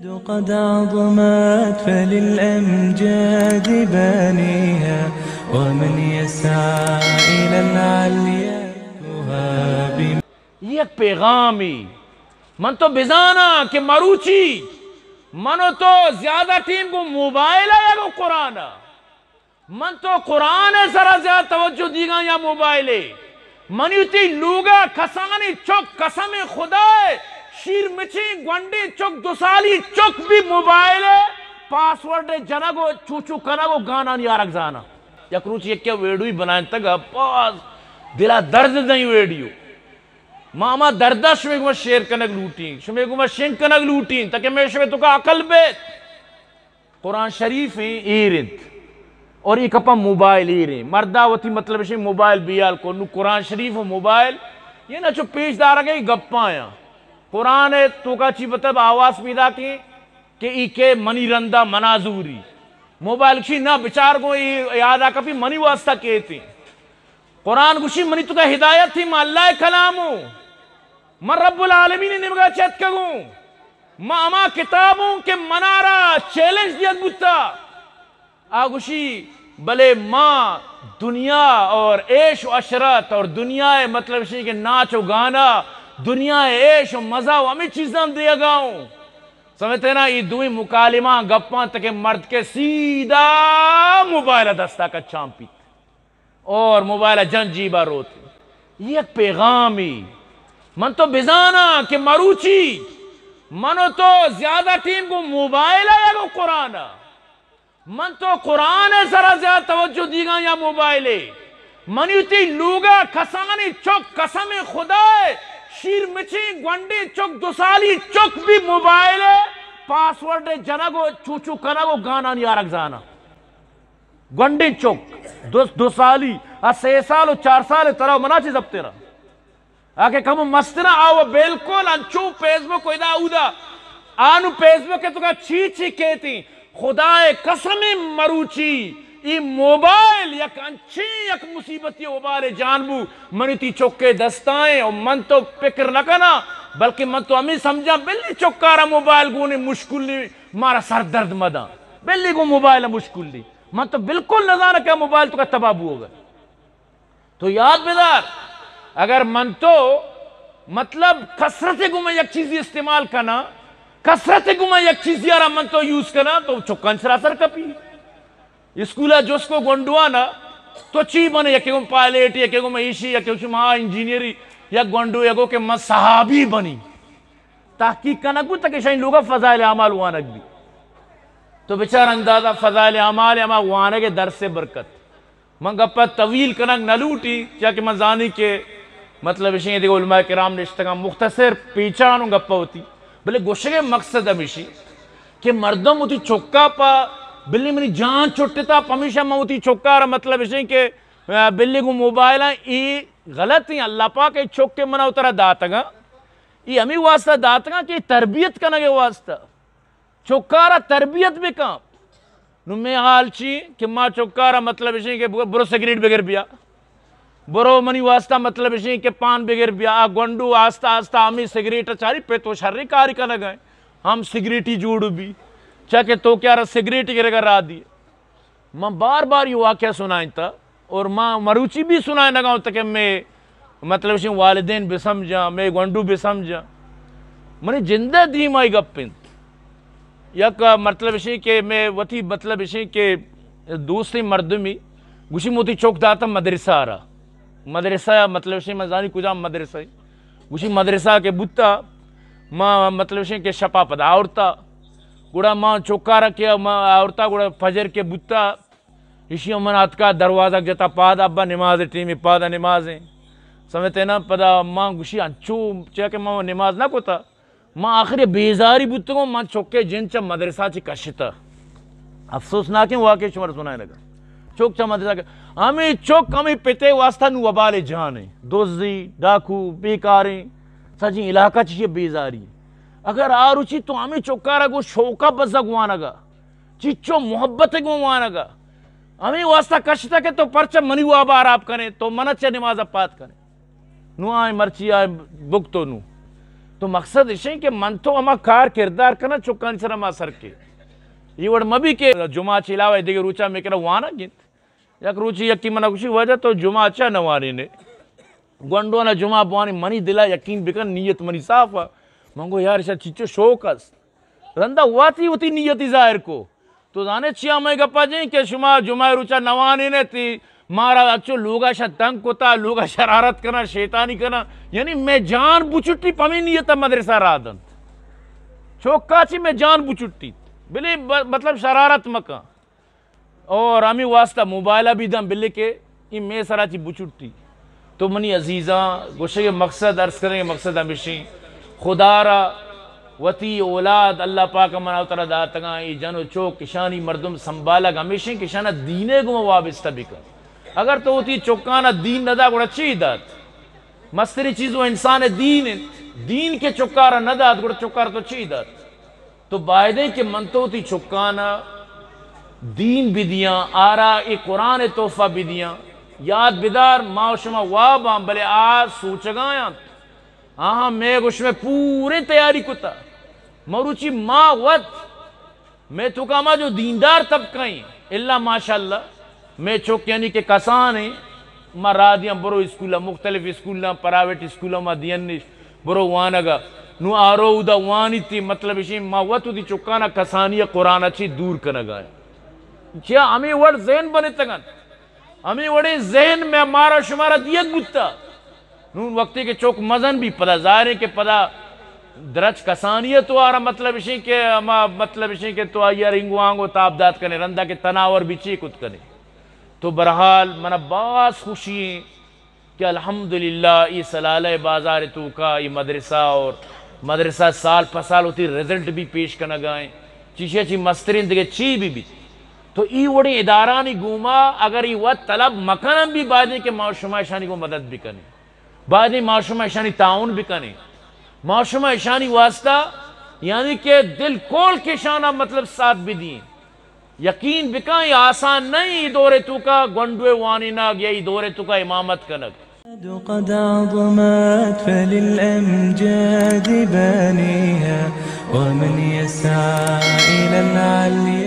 قد عظمت فللأمجاد بانيها، ومن يسعى إلى العليا يهاب. یک پیغامی. من تو بزاناں کہ مروچی من و تو زیادہ ٹیم گوں موبائل ءَ یا گوں قرآن ءَ؟ من تو قرآن ءِ سرا زیات توجہ دیگاں یا موبائل ءَ؟ منی وتی لوگا کسانیں چک، قسم خدا ءَ، شیر مچیں گونڈیں چک، دو سالی چک بھی موبائل ءِ پاسورڈ ءَ جنگ و چو چو کنگ و گانانی آرگ زاناں. یک روچ یکے ویڈیوی بنائینتگ، باز دلا درد دئیں ویڈیو. ما ہما دردا شمے گوما شیئر کنگ لوٹیں، شمے گوما شنگ کنگ لوٹیں، تاکہ مئے شمے توکا عقل بیت. قرآن شریف ایں، ایر انت اور اے کپا موبائل ایر ایں. مردا وتی مطلب اشیں موبائل بیال کو، نو قرآن شریف و موبائل یہ نہ چو پیش دارگ ءِ گپاں یاں. قرآن ءِ توکا چی مطلب آواز پیدا کیں کہ ای کہ منی رندا منا زوری. موبائل گوشی نہ بچار گوں اے یادا کپی منی واسطہ کیتیں. قرآن گوشی منی توکا ہدایت ایں، من اللہ ءِ کلام اوں. من رب العالمین ءِ نیمگا چتکگوں. من ہما کتاب اوں کہ منارا چیلنج دیگ بوتا. آ گوشی، بلے ما دنیا اور عیش و عشرت اور دنیا ءِ مطلب اشیں کہ ناچ و گانا، دنیا ءِ عیش و مزہ و ہمے چیزاں دیگا اوں. سمجھتے نا، یہ دوئیں مکالمہ گپاں تک مرد کے سیدھا موبائل دستا کا چانپیت. اور موبائل ءَ جن جیبا روت. یک پیغامی. من تو بزاناں کہ مروچی من و تو زیادہ ٹیم گوں موبائل ءَ یا گوں قرآن ءَ؟ من تو قرآن ءِ سرا زیات توجہ دیگاں یا موبائل ءَ؟ منی وتی لوگا کسانیں چک، قسم خدا ءَ، شیر مچیں گونڈیں چک، دو سالی چک بھی موبائل ءِ پاسورڈ ءَ جنگ و چو چو کنگ و گانانی آرگ زاناں. گونڈیں چک، دو، دو سالی، آ سے سال و چار سال ءِ ترا منا چی زبتے را. آ کہ کمو مسترا آ و بالکل انچو فیس بک و ادا اودا. آ نو فیس بک ءِ توکا چی چی کیتیں. خدا ءِ قسم مروچی ای موبائل یک انچیں یک مصیبتی وبال جان بو. منی تی چکے دستائیں و من تو فکر نہ کناں، بلکہ من تو ہمیں سمجھاں بلی چکارا موبائل گونے مشکل نہیں، مارا سر درد مداں. بلی گوں موبائل مشکل نہیں. من تو بالکل نہ زاناں کہ موبائل توکا تباہ بوگ ءَ. تو یاد بدار، اگر من تو مطلب کثرت گوما یک چیزی استعمال کناں، کثرت گوما یک چیزی آرا من تو یوز کناں، تو چکان سرا سر کپی. اسکولا جست کو گونڈوانا، تو چی بنے؟ یکے گوں پائلٹ، یکے گوں ایشی، یکے گوں ما انجینئری. یک گونڈو یگو کہ من صحابی بنی. تحقیق کنگ بوت کہ شاہی لوگا فضائل اعمال وانگ بی. تو بچار اندازہ فضائل اعمال ہما وانگ درس برکت. من گپا طویل کنگ نہ لوٹی، چیا کہ من زانی کہ مطلب اشیں دیگہ علماء کرام نشتگاں، مختصر پیچان و گپا ہوتی. بلے گوشگے مقصد ہمیشی کہ مردم وتی چکا پا، بلے منی جان چھٹتا، پمیشا من وتی چکا را مطلب اشیں کہ، آ، بلے گوں موبائل ایں، ای غلط ایں. اللہ پاک ای چک کہ منا اترا داتگاں، ای ہمیں واسطہ داتگاں کہ تربیت کنگے واسطہ. چکارا تربیت بکن. نو میں حال چی کہ ما چکارا مطلب اشیں کہ برو سگریٹ بگر بیا، برو منی واسطہ مطلب اشیں کہ پان بگر بیا. آ گونڈو آستہ آستہ ہمیں سگریٹ چاری پہ تو شر کاری کنگ ءَ، ہم سگریٹی جوڑ بی، چا کہ تو کیا را سگریٹ گرگا را دی. من بار بار یہ واقعہ سنائیں تا اور ما مروچی بھی سنائے نگا ہوں تاکہ میں مطلب اشیں والدین بسمجھاں، میں گونڈو بسمجھاں. منی جندہ دیما ای گپ انت. یک مطلب اشیں کہ میں وتی مطلب اشیں کہ دوستیں مردمی گوشی موتی چوک داتا مدرسہ را. مدرسہ مطلب اشیں من زانی کجام مدرسہ. گوشی مدرسہ کہ بوتا، ما مطلب اشیں کہ شپا پدا آورتا. گڑا ما چوکارا کہ ما آورتا، گڑا فجر کہ بوتا، ایشی من اتکا دروازگ جتا پاد، ابا نماز ٹیم پادا نماز ہیں. سمجھتے نا؟ پدا ما گوشی انچو چیا کہ ما نماز نہ کوتا، ما آخر بیزاری بوتگوں، ما چکے جن چا مدرسہ چی کشتا. افسوسناکیں واقعے شمار سنائے لگا. چوک چا مدرسہ ک-، ہمیں چوک ہمیں پتے واسطہ نو وبال جان ہیں. دزی، ڈاکو، بیکاریں، سجیں علاقہ چی بیزاری. اگر آروچی تو ہمیں چکارا گو شوقا بزگ وانگا، چچو محبت گوں وانگا. ہمیں واسطہ کشتا کہ تو پرچہ منی واب آراب کنے، تو منا چہ نماز پات کنے. نو آئیں مرچی آئیں بکتو نو. تو مقصد اش انت کہ من تو ہما کار کردار کناں، چکانی سرا ما سر کے۔ یہ وڑ مبی کہ جمعہ چہ علاوہ دگہ روچا میں کرا وانگ انت۔ یک روچی یکی منا گوشی، واجہ تو جمعہ چا نہ وانینے؟ گونڈوانا جمعہ بوانی، منی دلا یقین بکن، نیت منی صاف ء۔ من گو یار، ایشا چچو شوق است۔ رندا واتی وتی نیتی ظاہر کو۔ تو زانے چیا مئے گپا جیں کہ شما جمعہ روچا نوانین تی مارا اچو لوگا شا تنگ کتا، لوگا شرارت کنا، شیطانی کنا۔ یعنی میں جان بچٹی پمی نیت مدرسہ را دنت۔ چوکا چی میں جان بچٹی۔ بلے ب-، مطلب شرارت مکن۔ اور ہمیں واسطہ موبائل بھی دم بلے کہ این میں سرا چی بچٹی۔ تو منی عزیزاں، گوشگ مقصد، عرض کرنے مقصد ہمیشیں، خدا را وتی اولاد اللہ پاک منا ترا داتگاں، ای جن و چوک کشانی مردم سنبھالگ ہمیشیں کشانہ دینے گما وابستہ بکن۔ اگر تو وتی چکانا دین ندا گڑا چی دات؟ مستری چیز و انسان دین انت۔ دین کے چکارا ندات گڑا چکار تو چی دات؟ تو بایدیں کہ من تو وتی چکانا دین بدیاں، آرا اے قرآن تحفہ بدیاں۔ یاد بدار، ما و شما واباں، بلے آ سوچگایاں۔ آہاں میں گوش میں پورے تیاری کتا۔ مروچی ما وت میں توکا ما جو دیندار طبقہ ایں، الا ماشاءاللہ، میں چک یعنی کہ کسان ایں، ما را دیاں برو اسکولاں، مختلف اسکولاں، پرائیویٹ اسکولاں ما دیاں نش، برو وانگا۔ نو آرو اودا وانی تی مطلب اشیں، ما وت وتی چکانا کسانی قرآن چی دور کنگا ایں۔ چیا ہمیں وڑ ذہن بنتگن۔ ہمے وڑیں ذہن میں مارا شمارا دیگ بوتا۔ نون وقتی کہ چوک مزن بھی پدا ظاہر ہے کہ پدا درچ کسانی ہے تو آرا مطلب اشیں کہ ہما مطلب اشیں کہ تو آئی رنگ و آنگ و تاب دات کنے رندا کہ تناور بھی چی کت کنے۔ تو برحال منا باز خوشی ہیں کہ الحمدللہ ای سلالہ بازار توکا ای مدرسہ اور مدرسہ سال پہ سال ہوتی رزلٹ بھی پیش کنگا ہیں۔ چیشے چی مسترین دگہ چی بھی بیت۔ تو ای وڑیں ادارانی گوما اگر ای وت طلب مکنن بھی بایدیں کہ ما شما اشانی گو مدد بکنیں، بایدیں ما شما اشانی تعاون بکنیں، ما شما اشانی واسطہ یعنی کہ دل کول کشانا مطلب ساتھ بدیں۔ یقین بکن ای آسان نہیں ای دور توکا گونڈوے وانینگ یا ای دور توکا امامت کنگ۔ قد عظمت فللأمجاد بانيها، ومن يسعى إلى العلي